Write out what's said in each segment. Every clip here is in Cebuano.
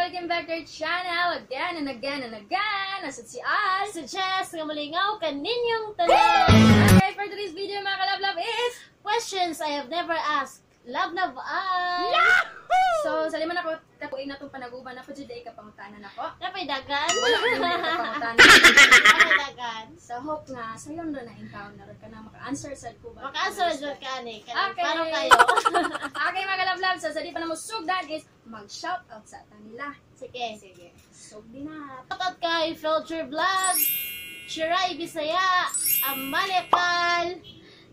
Welcome back to our channel again and again and again. Nasa si Al. Si Jess nga malingaw kaninyong tanan. Okay, for today's video, mga kalove-love, is Questions I have never asked. Love, love, I. So, sa lima na ko katuig na itong panaguban na po jud ka pangutanan ako. Napay dagan? Wala ko yung pangutana. Napay dagan. So, hope nga sayon ra na in town na ka na maka-answer sad ko ba. Maka-answer jud ka ani. Kanang Okay. Paano kayo? Okay, mga kalove-love, so sa di pa na mo sugdan is mag-shout out sa ata nila. Sige. Sige. Sugdi na. Shoutout kay Filter Vlog, Shirai Bisaya, Amalekal,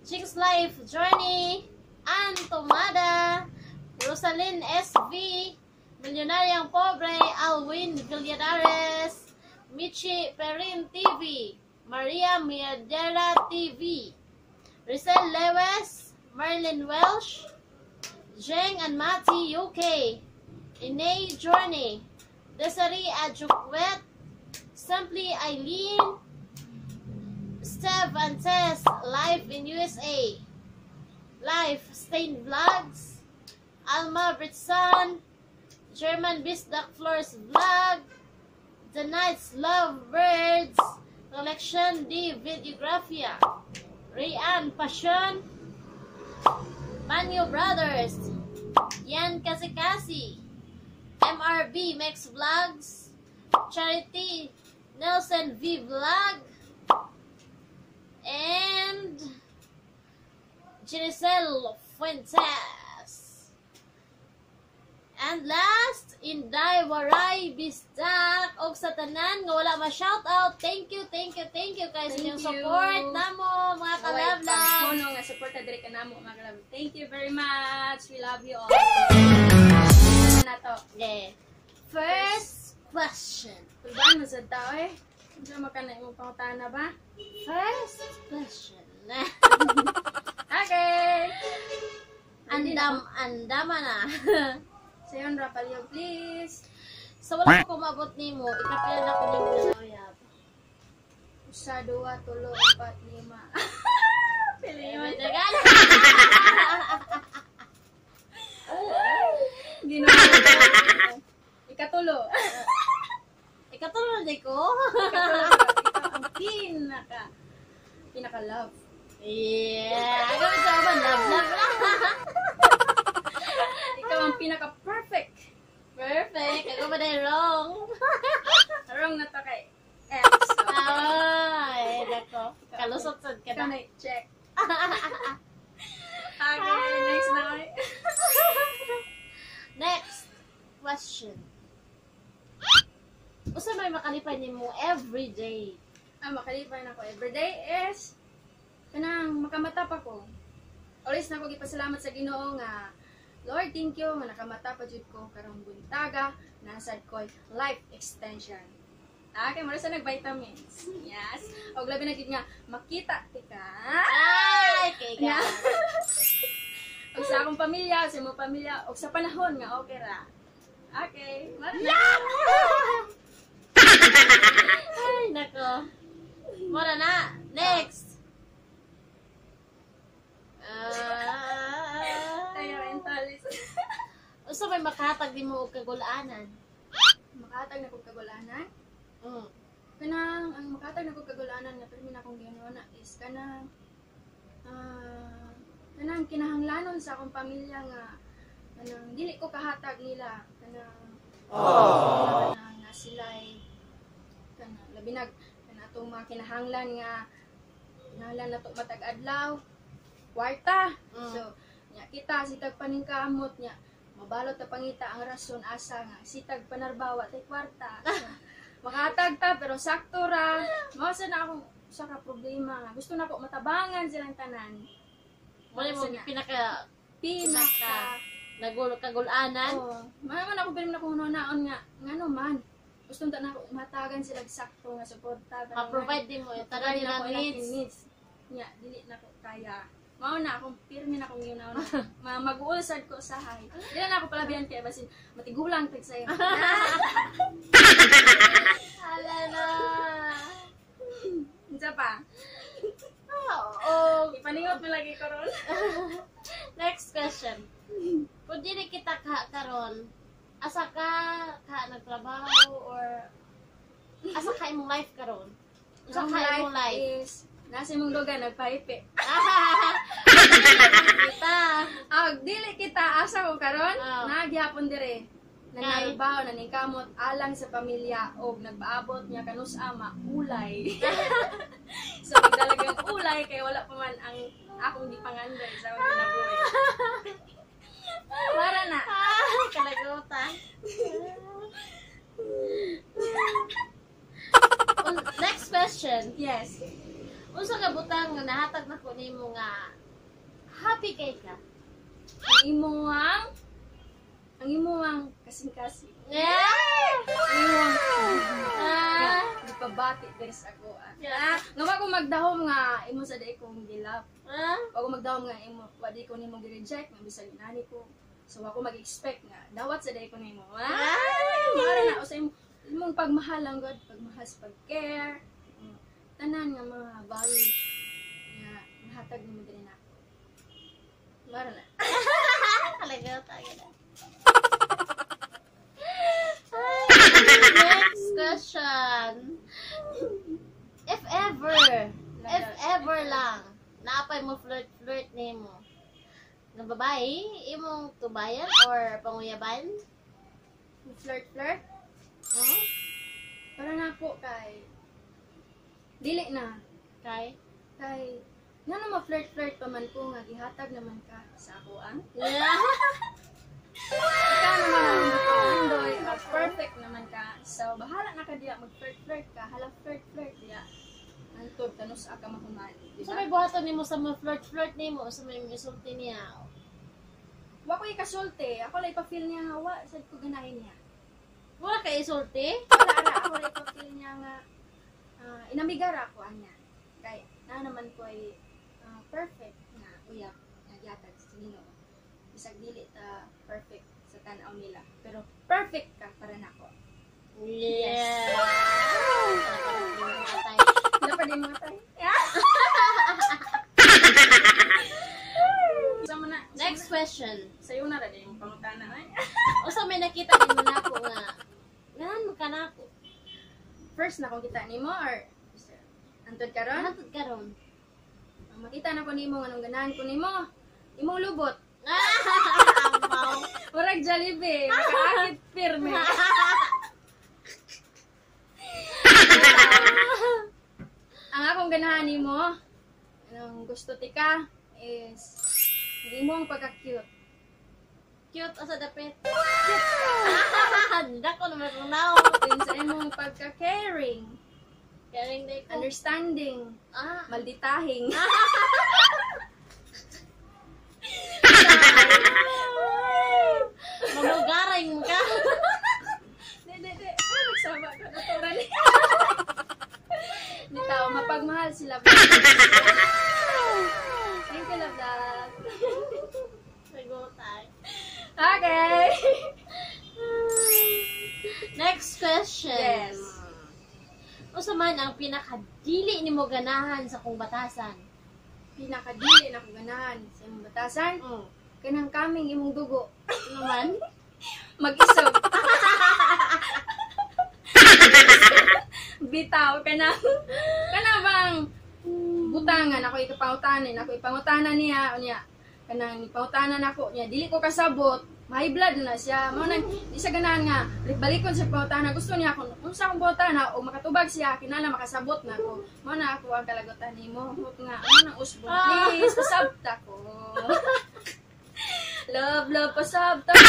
Chicks Life Journey, Ann Tomada, Rosalyn SV, Milyonaryang Pobre, Alwin Villadares, Michi Perin TV, Maria Miadera TV, Rizal Lewis, Merlin Welsh, Jeng and Mati UK, Inay Journey, Desiree Ajukwet, Simply Eileen, Steph and Tess, Life in USA, Life Stain Vlogs, Alma Britson, German Bisdak Floors Vlog, The Night's Love Birds, Collection D Videographia, Rayan Passion, Manyo Brothers, Yan Kasikasi, MRB Max Vlogs, Charity Nelson V Vlog, and Giselle Fuentes. And last, Inday Waray Bisdak og sa tanan nga wala ma-shout out. Thank you, thank you, thank you kay sa Thank inyong you. Support namo, mga kalove-love. Paghono nga suporta diri kanamo, mga kalove. Thank you very much. We love you all. Na to. Okay. First question. Tulbaan mo sa tao eh. Unsa man ka na imong pangutana ba? First question. Okay. Andam, andama na. Sayon ra palihog, please. So wala ko maabot nimo, ikapila na ko nimo na uyab. Usa, duha, tulo, apat, lima. Pili Ay, man. dagan. Ginoo. Ikatulo. Ikatulo na di ko. Ikatulo. Ikaw ang pinaka pinaka love. Yeah. Ako sa uban, love, love lang. Ikaw ang pinaka perfect. Perfect. Ako ba dahil wrong? Wrong na to kay ex. Ay, nako. Kalusot sad ka Ikaw na. na check. Okay, next na. Next question. Usa may makalipay nimo every day? Ang makalipay nako everyday is kanang makamata pa ko. Always na ko gipasalamat sa Ginoo nga, "Lord, thank you nga nakamata pa jud ko karong buntaga, nasad ko'y life extension." Ah, kay mura sa nag-vitamins. Yes. Og labi na gid nga makita tika. Ay, kay Nga. ka. Og sa akong pamilya, sa imong pamilya, og sa panahon nga okay ra. Okay. Mara na. Ay, nako. Mura na. Next. Ah. Tayo entalis. Usa may makahatag nimo og kagulanan? Makahatag na kog kagulanan. Kanang ang makahatag na kog kagulanan nga permi na akong ginoo na is kanang kinahanglanon sa akong pamilya nga kanang dili ko kahatag nila, kanang nga sila'y kanang labi nag kanang atong mga kinahanglan nga kinahanglan nato matag adlaw, kwarta. So nya kita sitag paningkamot, nya mabalot ta pangita ang rason asa nga sitag panarbawa tay kwarta. So, makahatag ta pero sakto ra. Mao sa na akong usa ka problema nga gusto nako matabangan silang tanan. Wala mo Mao sa na. Pinaka Pinaka nagul kagulanan. Oh, man ako pero na kung naon nga ngano man gusto ta nako matagan sila sakto nga suporta. Ma-provide nimo tanan Tanan nilang needs. Needs. Nya dili na ko kaya. Mao na akong pirmi na akong yunaw na ma mag-uulsad ko usahay. Dili na ako palabihan kay basin matigulang tag sayo. Hala na. Unsa pa? Oo. Ipaningot mo lagi ko ron. Next question. Kung dili kita ka karon, Asa ka nagtrabaho or asa ka imong life karon? Usa Ang ka imong life? is nasa imong lugar nagpahipi. Kita. Ah, dili kita asa ko karon, Ah. naa gihapon dire. Nanarbaho, naningkamot alang sa pamilya og nagpaabot niya kanus-a maulay. So magdalagang ulay kay wala pa man ang akong gipangandoy sa akong kinabuhi. Mara na. Ah, kalagutan. Next question. Yes. Unsa ka butang nga nahatag nako nimo nga happy kay ka? Ang imong kasing-kasing. Yeah! Ang imong Ah. gipabati diri sa ako. Ah. Yeah. Nga wa ko magdahom nga imo sa di kong gilap. Ah? Wa ko magdahom nga imo wa di ko nimo gi-reject nga bisag inani ko. So wa ko mag-expect nga dawat sa di ko nimo. Ah! Mara na usa imong pagmahal lang God, pagmahal sa pag-care. Tanan nga mga value nga nahatag nimo diri nako. Mara na. Kalagutan ka na. Ay, next question. If ever lang, naapay mo flirt-flirt nimo nga babae, imong tubayan or panguyaban? Flirt flirt Hmm? para nako kay dili na. Kay? Kay ngano ma flirt flirt pa man ko nga gihatag naman ka sa ako ang ikaw naman ang makaandoy, perfect naman ka. So bahala na ka diya mag flirt flirt ka, hala flirt flirt diya hantod kanus-a ka mahuman, di So ba? may buhaton nimo sa mo flirt-flirt nimo, sa may misulti niya? Wa ko ikasulti, ako lang ipa-feel niya nga wa sad ko ganahin niya. Wala ka isulti? Wala ra, ako lang ipa-feel niya nga inamigara ako anya kay na naman ko ay perfect nga uyab nga gihatag sa Ginoo. Bisag dili ta perfect sa tan-aw nila, pero perfect ka para nako. Yeah. Wala pa din mga tayo. Sa na. Next question. Sayo na ra din yung pangutana ay. Usa may nakita nimo nako nga ganan mo ka nako? First na kung kita nimo or antod karon? Hantod karon. Ang makita na ko nimo nganong ganahan ko nimo. Imong lubot. Amaw. Murag Jollibee, makaakit pirme. Ang akong ganahan nimo, anong gusto tika is imong pagka-cute. Cute asa dapit. Dako naman kung now. Then sa imong pagka-caring, Caring day ko. understanding, Ah. malditahing. Mamugaring ka. Di, di, di. Ay, magsama ka. Natural. Di tao, mapagmahal sila. Thank you, love, love. Nagutay. Okay. Next question. Yes. Usa man ang pinakadili nimo ganahan sa kong batasan? Pinakadili na kong ganahan sa imong batasan, kanang kaming imong dugo. Ano man? Mag-isog. Bitaw, kanang, kanang bang butangan ako ikapangutanan, ako ipangutanan niya, niya, kanang ipangutanan ako niya, dili ko kasabot, high blood na siya. Mao nang di siya ganahan nga balikon sa pangutana. Gusto niya ako unsa akong pangutana o makatubag siya kinahanglan makasabot na ako. Mao na ako ang kalagutan nimo. Hut nga mo nang usbon. Please pasabta ko. Love, love, pasabta ko.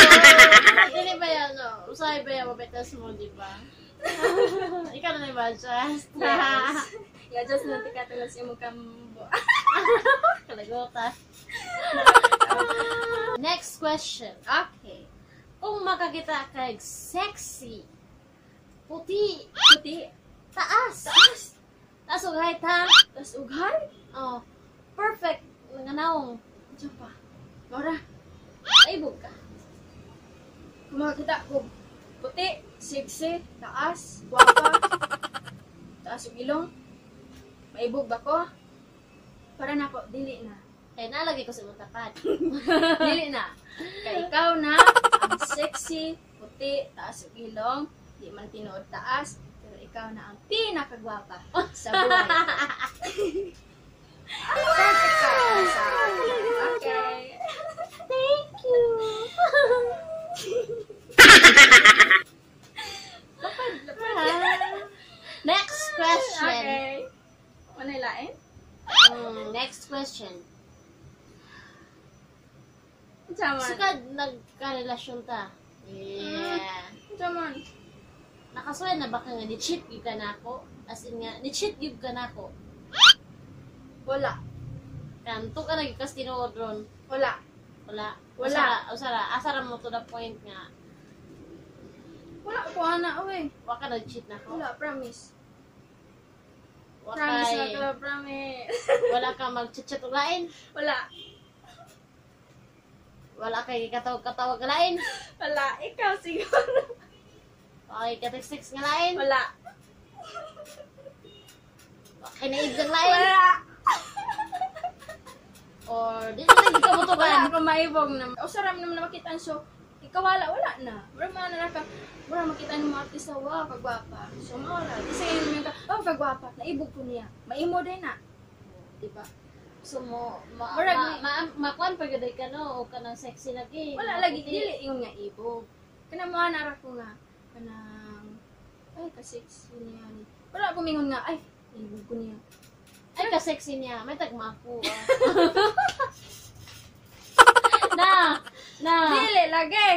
Dili ba yan, no? Usahay ba yan, mabetas mo, di ba? Ikaw na ba, just? Yes. Yeah, just na tika tulad sa imong kambo. Kalagutan. Next question. Okay. Kung makakita kag sexy, puti, Puti. taas, Taas. taas ug height ha? Tas ughay. Oh, perfect nga naong. Diyan pa. Mora, Aibog ka. Kung makakita ko, puti, sexy, taas, gwapa, taas ug ilong, maibog ba ko? Para na ko, dili na. Kaya nalagay ko sa imong tapat. Dili na. Kay ikaw na Ang sexy, puti, taas ug ilong, di man tinuod taas, pero ikaw na ang pinakagwapa sa buhay. Perfect ka sa akin. Okay. Thank you. Lapad, lapad. Next question. Okay. Ano lain? Next question. Unsa man? Sukad nagkarelasyon ta. Yeah. Unsa man? Nakasuway na ba ka nga ni-cheat gyud ka nako? As in nga, ni-cheat gyud ka nako. Wala. Kanto ka na gyud kas tinuod ron. Wala. Wala. Wala. Usara, usara, asara mo to the point nga. Wala ko ana, oy. Wa ka nag-cheat nako. Wala, promise. Wa Promise kay, na ka, promise. Wala ka mag-chat-chat og lain. Wala. Wala kay katawag-katawag nga lain. Wala. Ikaw siguro. Wa kay katext nga lain. Wala. Wa kay naib nga lain. Wala. Or di na lagi ka Wala mutukan. ako maibog na. O sarap naman na makita so ikaw wala, wala na. Mura man na ka, mura makita ng mga artista, wow, kagwapa. So, maura. Di sa inyo ka, oh, kagwapa. Naibog ko niya. Maimo din na. Diba? So mo ma Murag ma, ma, makuan pa gyud ka no o kanang sexy lagi. Wala lagi, dili yung nga ibog. Kanang mga nara ko nga, kanang, ay, ka-sexy niya ni. Wala ko mingon nga, ay, ibog ko niya. Ay, ka sexy niya. May tagmako. Ah. Na na. Dili, lagi.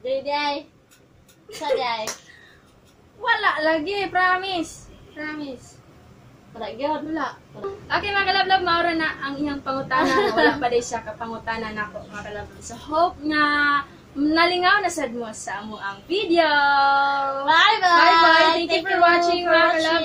Dili di ay. Sa di ay. Wala lagi, promise. Promise. Wala gyud. Wala. Okay, mga kalablab, maura na ang iyang pangutana. Wala pa din siya kapangutana nako, mga kalablab. So hope nga nalingaw na sad mo sa amo ang video. Bye bye. Bye bye. Thank you for watching, mga watching.